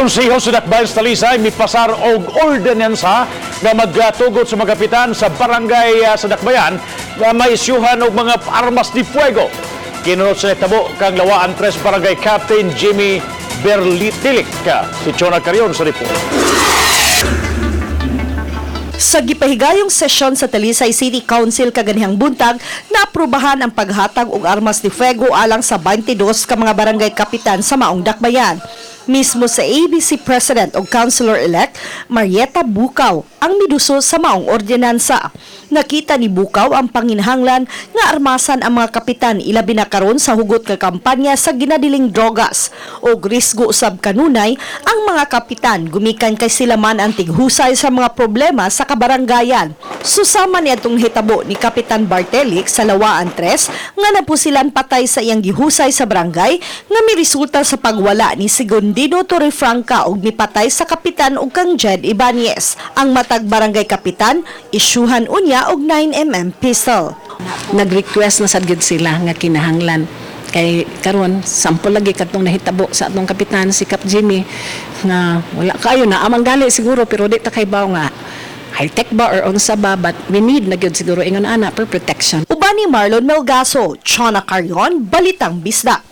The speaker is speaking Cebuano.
Konseho sa Dakbayan sa Talisay mipasar og ordinansa nga magtugot sa mga kapitan sa barangay sa Dakbayan nga maisyuhan og mga armas de fuego. Kinunot sa nahitabo kang Lawaan 3 Barangay Captain Jimmy Berlitilik. Si Chona Carion sa report. Sa gipahigayong sesyon sa Talisay City Council kaganihang buntag, naaprubahan ang paghatag og armas de fuego alang sa 22 ka mga barangay kapitan sa maong dakbayan. Mismo sa ABC President o Councilor-elect Marieta Bukaw ang miduso sa maong ordinansa. Nakita ni Bukaw ang panginahanglan nga armasan ang mga kapitan, ilabi na karon sa hugot nga kampanya sa ginadiling drogas o risgo usab kanunay ang mga kapitan gumikan kay sila man ang tighusay sa mga problema sa kabaranggayan. Susama ni atong hitabo ni Kapitan Bartelik sa Lawaan 3 nga napusilan patay sa iyang gihusay sa barangay nga miresulta sa pagwala ni Segundino Torrefranca og mipatay sa kapitan og kang Jed Ibanez. Ang matag barangay kapitan isyuhan unya og 9 mm pistol. Nag-request na sad gyud sila nga kinahanglan kay karon, sample lagi kadtong nahitabo sa atong kapitan, si Cap Jimmy, nga wala kayo na amang gali siguro, pero di ta kay nga high tech ba or unsa ba, but we need na gyud siguro ingon ana for protection. Uban ni Marlon Melgaso, Chona Carion, Balitang Bisdak.